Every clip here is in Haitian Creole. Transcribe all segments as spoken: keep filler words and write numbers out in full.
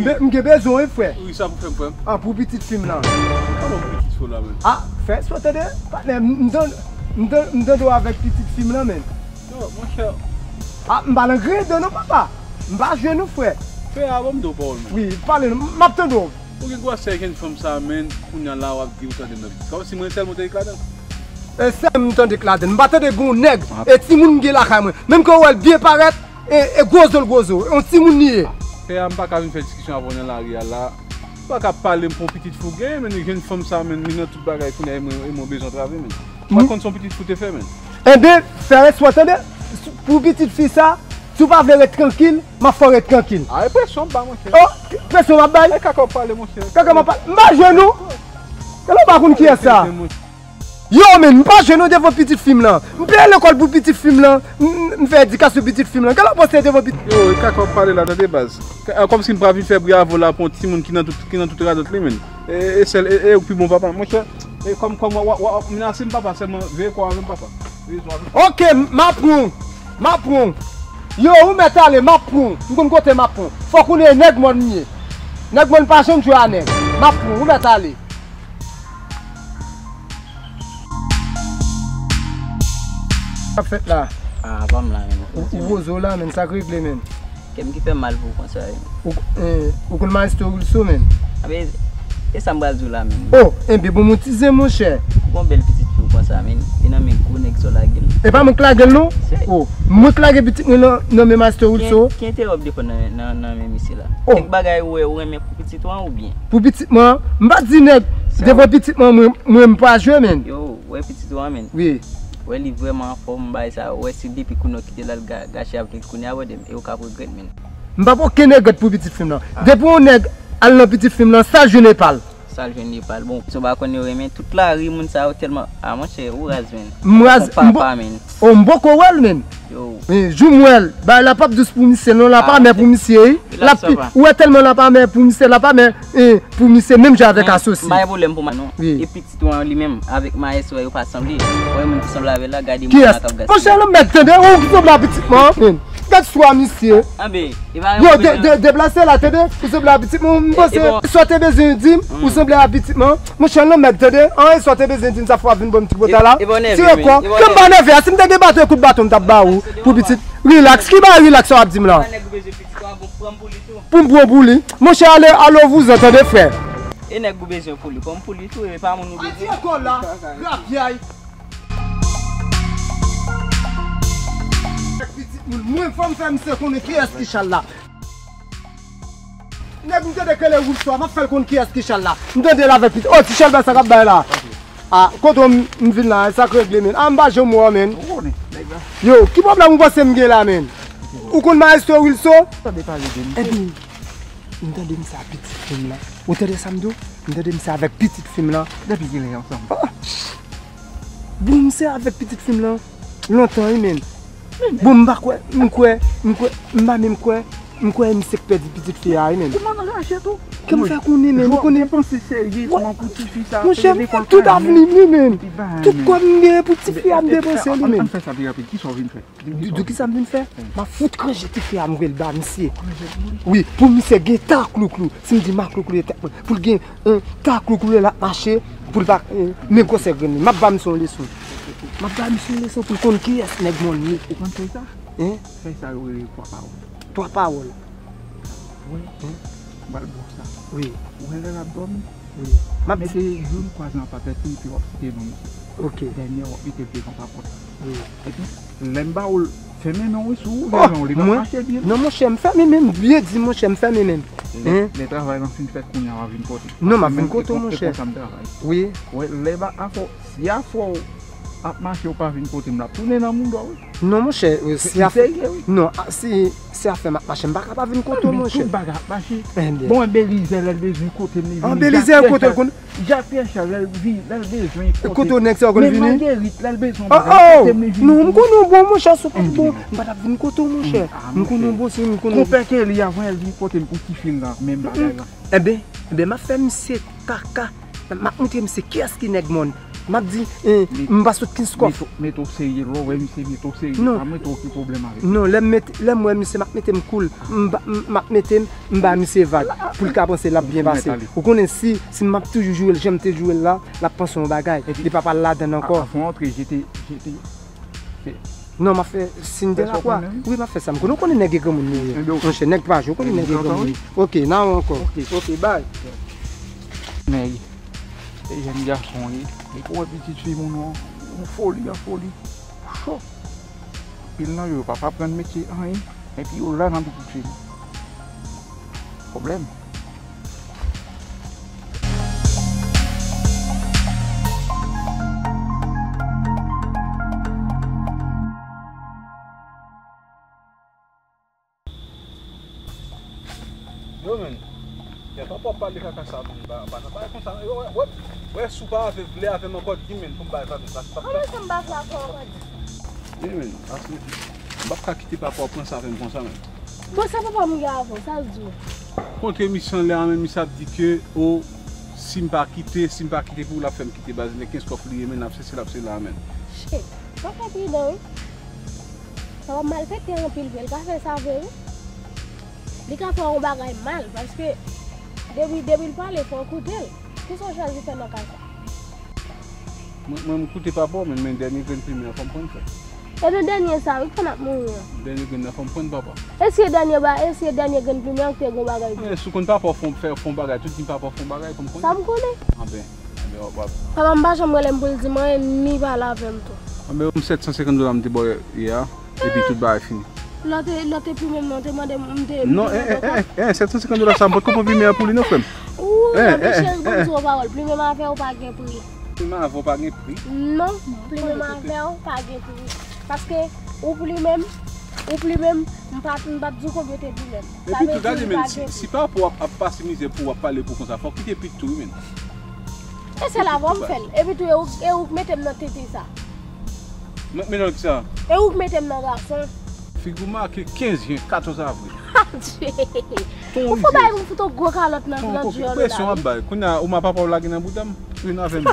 Men, m gen bezwen, wi, frè. Wi, sa pou fè m, frè m. Ah, pou pitit fi m lan. Kòman pou pitit fi w la, menm? Ah, frè, sa w tande? Patnè, m, m tande, m tande, m tande w avèk pitit fi m lan, menm. Yo, monchè. Ah, m pa nan griyen dan non, papa. M pa jwe non, frè. Frè, a, ban m di w pawòl, menm. Wi, pale non, m ap tande w. Ou gen gwosè jèn fanm sa, menm, kounye a la, w ap di w tande m nan pitit. Kòmsi mwen sèlman tande k ladan. E sèl m tande k ladan. M pa tande gen yon nèg. E timoun m gen lakay mwen. Menm ke w wè l byen parèt, e, e gwo zo l gwo zo. Yon timoun li ye. Frè a, m pa ka vin fè diskisyon avè w nan lari a la. Ou pa ka pale m pou yon pitit fi w genyen, menm jèn fanm sa, menm, li nan tout bagay kounye a, e mwen, e mwen bezwen antrave, menm. Ou pa konn se yon pitit fi w te fè, menm. Enben, frè, rès mwen tande, pou pitit fi sa, si w pa vle ret trankil, m ap fè w ret trankil. A, e presyon m ba, monchè. Oh, presyon m ap bay? E kaka w ap pale, monchè. Kaka m ap pale? M pa jwe non. Kaka w pa konn kiyès sa. Yo, men, m pa jwe non devan pitit fi m lan. M peye lekòl pou pitit fi m lan. M, m, m fè edikasyon pitit fi m lan. Kaka w panse devan pitit. Yo, e kaka w ap pale la, tande baz. K-, kòmsi m pral vin fè bri avè w la pou yon timoun ki nan tout, ki nan tout radòt li, menm. E, e sèl, e, e ou ki bon papa, monchè. E kòm, kòm w, w, w ap menase m, papa, sèlman veye kò w avè m, papa. Veye kò w avè m. Oke, m, m ap pran w. M ap pran w. Yo, ou mèt ale, m ap pran w. M konn kote m ap pran w. Fòk ou ne nèg mòn m ye. Nèg mòn pa janm jwe a nèg. M ap pran w, ou mèt ale. Sa fèt la? Ah, pa m la, menm. Ou, ou poze w la, menm, sa k regle, menm. Kè m ki fè mal pou ou konsa, wi. Ou, eh, ou konn Maestro Wilso, menm? Anben, e sa m pral di w la, menm. Oh, enben, bon, motize, monchè. Ou gon bèl pitit fi w konsa, menm. E nan men gwo nèg sa w lage l. E pa mwen k lage l, non? Oh, mwen k lage pitit mwen nan, nan men Maestro Wilso. Ki, ki enterè w ap defann nan, nan, nan men misye la? Oh. Kèk bagay ou wè, ou renmen pou pitit ou an, oubyen? Pou pitit mwen, m pa di nèg, devan pitit mwen, mwen, mwen m pa jwe, menm. Yo, wè pitit ou an, menm. Wi. Wè li vrèman anfòm, bagay sa, wè si depi kounye w kite l al ga-, gache avèk li kounye a, wè, e ou k ap regrèt, menm. M p ap okenn regrèt pou pitit fi m nan. Ah. Depi yon nèg al nan pitit fi m nan, sa l jwenn epa l. Sa l jwenn epa l. Bon, si w pa konn yo renmen, tout lari moun sa yo tèlman, ah, monchè, ou raz, menm. M raz, m papa, menm. Oh, m poko wè l, menm. Yo. Men, jou m wè l, bagay la p ap dous pou misye, non, l ap amè pou misye, wi. L ap pi, ou wè tèlman l ap amè pou misye, l ap amè, eh, pou misye, menm jan avèk asosi. M pa gen pwoblèm pou mwen, non. Wi. E pitit ou an li menm, avèk Maestro, yo pa sanble. Ou wè moun ki sanble avè l la, gade moun nan k ap gaspiye. Monchè, lanmèd, tande, ou ki sanble a pitit mwen, menm. Gad swa misye. Anben, e pa yon pwoblèm. Yo, de-, de-, deplase la, tande, ou sanble a pitit mwen, m panse, sa w te bezwen di m, ou sanble a pitit mwen. Monchè, lanmèd, tande, an, e sa w te bezwen di m, sa fè w ap vin ban m ti pota la. Tire kò, ke m pa nève a, si m te gen baton, e kout baton m t ap ba ou, pou pitit. Rilaks, ki bagay rilaks sa w ap di m la? Pou m pran pou li. Monchè, ale, ale w vouzan, tande, frè. E nèg ou bezwen pou li, pran pou li tou, e pa moun ou bezwen. Atire kò la, grapyay. Pitit moun, mwen fò m fè misye konnen kiyès ki Chal la. Nèg, m tande k rele Wilson, m ap fè l konn kiyès ki Chal la. M tande l avèk pitit. Oh, ti Chal, sa k ap bay la. Ah, kote w m, m vin la, sa k regle, menm. Ah, m pa janm wè w, menm. Ou konnen, nèg la. Yo, ki pwoblèm ou panse m gen la, menm? Ou konn Maestro Wilson? Tande pale de misye. Epi, m tande misye a pitit fi m lan. Ou tande sa m di w? M tande misye avèk pitit fi m lan. Depi kilè y ansanm? Ah! Bon, misye avèk pitit fi m lan lontan, wi, menm. Bon, m pa kwè, m kwè, m kwè, m pa menm kwè, m kwè misye k pèdi pitit fi a, wi, menm. Kòman nan rache tou? Kè m fè konnen, menm, ou konnen. Depanse serye kòman pou ti fi sa, monchè, m fè tout avni m, wi, menm. Tout kòb m genyen pou ti fi a, m depanse li, menm. Ann fè sa pi rapid, kisa w vin fè? Di, di kisa m vin fè? M ap fout ranje ti fi a, m voye l ba misye. Wi, pou misye gen ta klouklou. Si m di maklouklou, e ta, pou l gen, eh, ta klouklou lè l ap mache, pou l pa, eh, men gwosè grenn li. M ap ba misye yon leson. M ap ba misye yon leson pou l konn kiyès nèg mòn ye. Ou konn fè sa? Hein? Fè sa yo rele twa pawòl. Twa pawòl. Wi. Hein? M pral ba w sa. Wi. Ou wè lè l ap dòmi? Wi. M ap mete youn kwaze anba tèt li, epi w ap site non misye. Ok. Dènye w ap mete l devan papòt la. Wi. Epi, lè m ba w l, fèmen men w wi, si w ouvè men w, li p ap mache byen. Non, monchè, m fèmen men m, byen di, monchè, m fèmen men m. Lè, lè travay lan fin fèt, kounye a w a vin kote m. Non, m ap vin kote w, monchè. E konsa m travay. Wi. Wè, lè ba afè w, si afè w ap mache, ou pa vin kote m, l ap tounen nan mouda w wi. Non, monchè, euh, si afè, non, a, si, si afè m ap mache, m pa ka pa vin kote w, monchè. Tout bagay ap mache. Bon, Belize, lè l bezwen kote m, li vini. Belize, kote l konn. Jak Pyè Chal, lè l vi-, lè l bezwen kote m. Kote w nèg sa yo konn vini? Menm Magerit, lè l bezwen bagay, kote m, li vini. Non, m konnen w bon, monchè, si w pa t bon, m pa t ap vin kote w, monchè. M konnen w bon, si m konnen w bon. Konpè Kelly, avan l vin kote m pou ti fi l la, menm bagay la. Enben, enben, m ap fè misye kaka. M ap montre misye kiyès ki nèg mòn. M ap di, eh, m pa sot kenz kòf. Mete w serye, lè w wè misye mete w serye. Non. Pa mete w okenn pwoblèm avè l. Non, lè m mete, lè m wè misye, m ap mete m cool. M ba, m, m ap mete m, m ba misye vag. Pou l ka panse l ap byen pase. Ou konnen si, si m ap toujou joure l jan m te joure l la, l ap panse yon bagay. Li pa pral ladann ankò. Avan w antre, jete, jete. Non, m ap fè siy de lakwa. Wi, m ap fè sa m konnen. Ou konnen nèg e granmoun nou ye. Monchè, nèg pa jwe, ou konnen nèg e granmoun. Ok, n a wè ankò. Ok, bye. Nèg. E jèn gason wi. E pou wè pitit fi moun nan, yon foli an foli. Cho. Anpil nan yo, yo pa aprann metye anyen. Epi yo la nan pitit fi moun. Pwoblèm. Yo, men. Yo, pa pwòp pale kaka sa, men. Pa, pa nan bagay konsa. Yo, wè, wè, wè, si w pa avè, vle avè m ankò, di, men, pou m bay avè m. Kòman sa m pa vle avè w ankò, di? Wi, men, paske m p ap ka kite papa w pran sa avè m konsa, men. Bon, sa papa m gen avè w, sa l di w? Kontre misye anlè a, men, misye ap di ke, o, si m pa kite, si m pa kite pou l ap fè m kite baz, nèg kenz kòf li ye, men, l ap sesi, l ap sela, men. Shit, papa pridan, wi. Sa pa malfektè anpil vre, l ka fè sa vre wi. Li ka fè yon bagay mal, paske depi, depi l pale, fò w koute l. Kisa w chwazi fè nan ka sa? Mwen, mwen, m koute papa w, men, men dènye grenn plimen an, fò m pran l, frè. E nan dènye sa wi, k fè n ap mouri an. Dènye grenn nan, fò m pran l, papa. Èske dènye ba, èske dènye grenn plimen an te gon bagay di? Men, si w konn papa w fè, fè yon bagay, tout di papa w fè yon bagay, fò m konnen. Sa m konnen? Anben. Papa m pa janm rele m pou l di m anyen, ni pale avè m tou. Anben, yon sèt san senkant dola m te ba w yè a, epi tout bagay fini. Lè w te, lè w te plimen m nan, w te mande m, m te, m te mande w kòb. Non, eh, eh, eh, eh, sèt san senkant dola sa, m potko pran plimen an pou li non, frè m. Ou, eh, eh, cheri, ban m di w yon pawòl, plimen m avè w pa gen pri. Plimen m avè w pa gen pri? Non, plimen m avè w pa gen pri. Paske ou plimen m, ou plimen m, m pa, m p ap di w konbyen w te plimen m. Epi tou, gade, men, si, si papa w ap, ap pase mizè pou w ap pale pou konsa, fò w kite pit tou, wi, men. E sèl avè w m fè l. Epi tou, e ou, e ou k mete m nan tete sa. Mwen, men nan ki sa? E ou k mete m nan gason. Figi w make kenz jen, katòz avril. Adje! Ou fò bay m fout yon gwo kalòt nan figi w la. Presyon w ap bay. Kounye a, ou ma papa w lage nan bouda m. Vin avè m.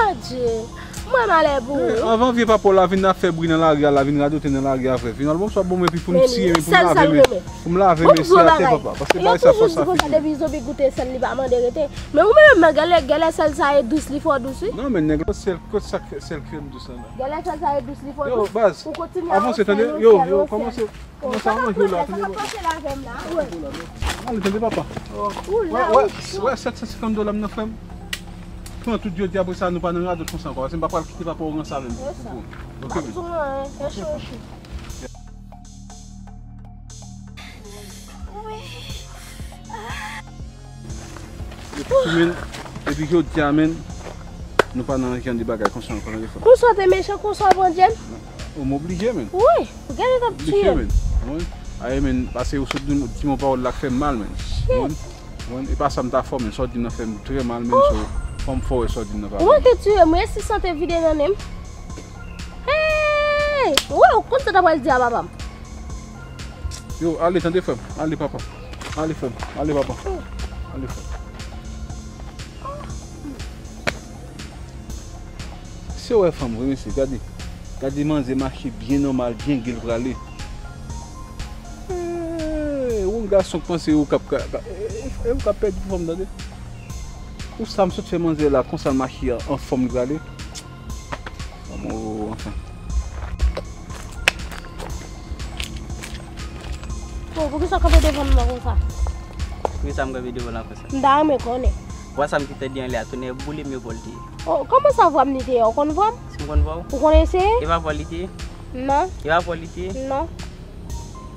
Adje! Mwen malè pou ou. Anvan vye papa w la vin ap fè bri nan lari a, la vin radote nan lari a, frè. Vin al bon swa bon mwen, epi pou m tiye men, pou m lave men. Pou m lave men, se atè papa. Paske bay sa fò sa figi. Depi zonbi goute sèl, li pa mande rete. Men ou menm nan, gèlè, gèlè sèl sa e dous, li fò dous, wi. Non, men nèg la, sèl, kot sa, sèl krèm dous la la? Gèlè sèl sa e dous, li fò dous. Yo, baz, avanse, tande. Yo, yo, kòmanse. Kòmanse a manje la, tande, papa. Ale, tande, papa. Wè, wè, wè, sèt san senkant dola m nan, frè m. Pran tout jodi, apre sa, nou pa nan radòt konsa ankò. Paske m pa pral kite papa w ranse avè m. Ok, men. Epi tou, men, epi jodi a, men, nou pa nan jan de bagay konsa ankò, tande, frè. Konsa w te mechan, konsa w pran djèm? Ou m oblije, men. Wi, ou genlè t ap tiye m. Wi. Aye, men, pase ou sot di m, di m yon pawòl la k fè m mal, men. Wi. Wi. E pa sa m ta fè w, men, sa w di m nan fè m trè mal, men, so, fò m fè w wè sa w di m nan pa bon. Ou manke tiye m, wi, e si san te vide nan nen m? Hey! Ou wè, ou konn sa w ta pral di a papa m. Yo, ale, tande, frè m. Ale, papa. Ale, frè m. Ale, papa. Ale, frè m. Se wè fanm vre, mesye. Gade. Gade manzè mache byen nòmal, byen gel prale. Eh, ou yon gason k panse ou k ap ka, ka, eh, eh, ou k ap pèdi fanm, tande. Ou sa m sot fè manzè la, konsa l mache an, anfòm li prale. Bon, anfen. Bon, poukisa w kanpe devan m nan konsa? Poukisa m kanpe devan w nan konsa? M ta renmen konnen. Vwa sa m ki tande anlè a, tonnè boule m, e vòl te ye. Oh, kòman sa vwa m li te ye? Ou konn vwa m? Si m konn vwa w? Ou konn eseye? E pa vòl li te ye? Non. E pa vòl li te ye? Non.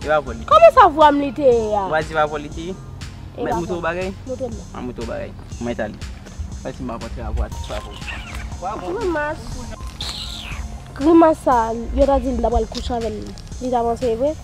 E pa vòl li te ye. Kòman sa vwa m li te ye a? Vwa di pa vòl li te ye? Mwen moutre w bagay? Moutre m non. An moutre w bagay. Mwen t ale. Mwen si m ap antre avwa ti sa pou. Grimas. Grimas sa, yo ta di l ta pral kouche avè l. Li ta panse e vre?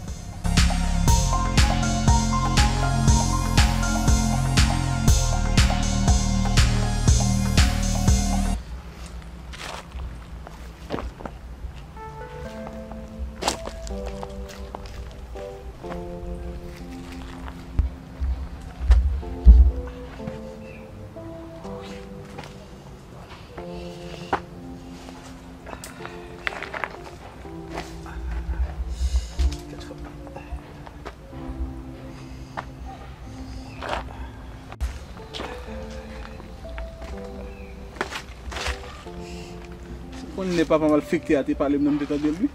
Si m konn lè papa malfektè a te pale m nan, m te tande l, wi.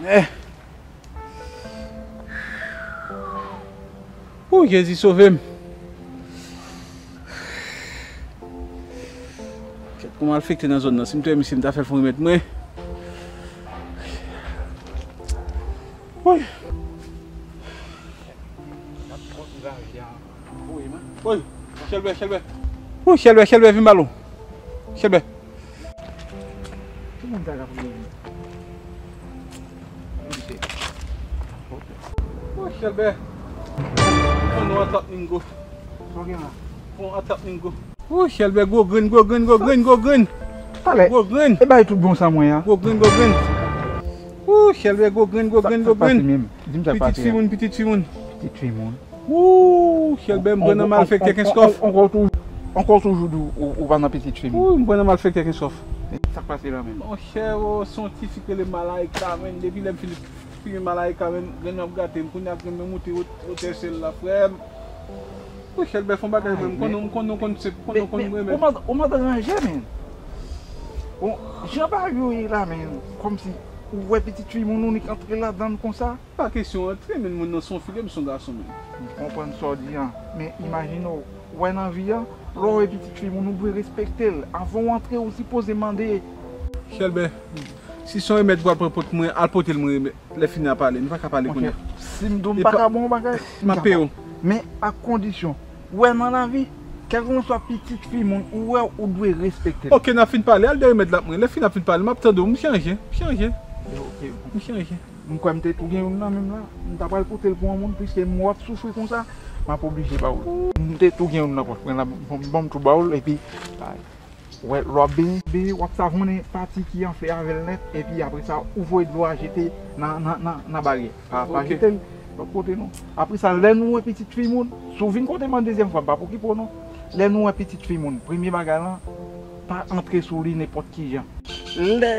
Eh. Ou, Jezi sove m. Kèt, pou malfektè nan zòn nan, si m te wè misye, m ta fè l fon remèt mwen. Woy. Woy, Chèlbè, Chèlbè. Woy, Chèlbè, Chèlbè, vin ba lou. Chèlbè. Ki moun sa k ap rele? Misye. Woy, Chèlbè. Fon nou atap ningo. Sa w gen la? Fon atap ningo. Wou, Chèlbè, gwo grenn, gwo grenn, gwo grenn, gwo grenn. Talè. Gwo grenn. E bay tout bon sa mwen an. Gwo grenn, gwo grenn. Wou, Chèlbè, gwo grenn, gwo grenn, gwo grenn. Sa k pase menm? Di m sa k pase a. Pitit fi moun, pitit fi moun. Pitit fi moun. Wou, Chèlbè, m pran nan malfektè kenskòf. Ankò toujou, ankò toujou di w, ou pa nan pitit fi moun. Wou, m pran nan malfektè kenskòf. Sa k pase la menm? Monchè, o, se yon ti fi k rele Malayika, menm. Depi lè m fin fimen Malayika, menm, grenn nan ap gate m. Kounye a grenn nan moute wotè syèl la, frè m. Wi, Chèlbè, fè yon bagay pou mwen. M konn, m konn, m konn, se, m konn, m konn renmen. Ou mad-, ou madanm ranje, men. Bon, jan bagay yo ye la, men, kòmsi ou wè pitit fi moun ou nik antre ladan l konsa. Pa kesyon antre, men moun nan se yon fi, li menm se yon gason, men. M konprann sa w di an. Men imajine w, ou wè nan vi an, lè w wè pitit fi moun, ou dwe respekte l. Anvan w antre, ou sipoze mande. Chèlbè, si se yon remèd ou pral pran pot mwen, al pote l mwen remèd. Lè fini a pale, nou pa ka pale kounye a. Monchè, si m di w m pa ka ba w bagay, m ap peye w. Men ak kondisyon. Ou wè nan lavi, kèlkanswa pitit fi moun, ou wè ou dwe respekte l. Oke, n ap fin pale, al de remèd la pou mwen. Lè fini ap fin pale, m ap tande w, m chanje, m chanje. Ok. M chanje. M kwè m te tou gen youn nan menm la. M ta pral pote l pou yon moun, piske m wè w ap soufri konsa, m ap oblije ba w l. M te tou gen youn nan pòch mwen la, bon, bon, m tou ba w l, epi, ay. Wè, lè w ap benyen, benyen, w ap savonnen pati ki anfle avè l nèt, epi apre sa, ou voye dlo a jete nan, nan, nan, nan baryè. Pa, pa jete l lòt kote non. Apre sa, lè nou wè pitit fi moun, si w vin kote m an dezyèm fwa, m p ap okipe w non. Lè nou wè pitit fi moun, premye bagay lan, pa antre sou li nenpòt ki jan. Lè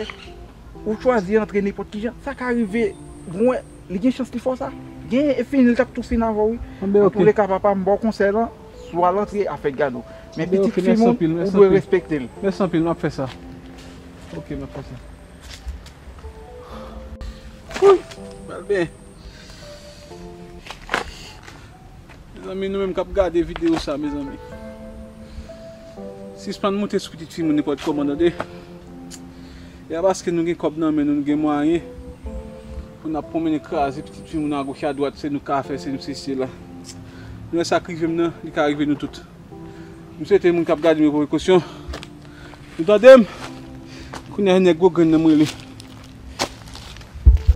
ou chwazi antre nenpòt ki jan, sa ka rive, bon, wè, li gen chans li fè w sa. Gen e fini, li t ap tou fin avè w, wi. Anben, ok. Antouleka, papa, m ba w konsèy lan, si w al antre, afè gade w. Men pitit fi moun, ou dwe respekte l. Mèsi anpil, m ap fè sa. Ok, m ap fè sa. Wouy, pral byen. Mezanmi, nou menm k ap gade videyo sa, mezanmi. Sispann moute sou pitit fi moun nenpòt kòman, tande. E a paske nou gen kòb nan men nou, nou gen mwayen pou n ap pwonmennen kraze pitit fi moun agoch adwat, se nou ka fè, se nou se sela. Nou wè sa k rive m nan, li ka rive nou tout. M swete moun k ap gade m yo pran prekosyon. Nou tande m? Kounye a, nèg gwo grenn nan m rele.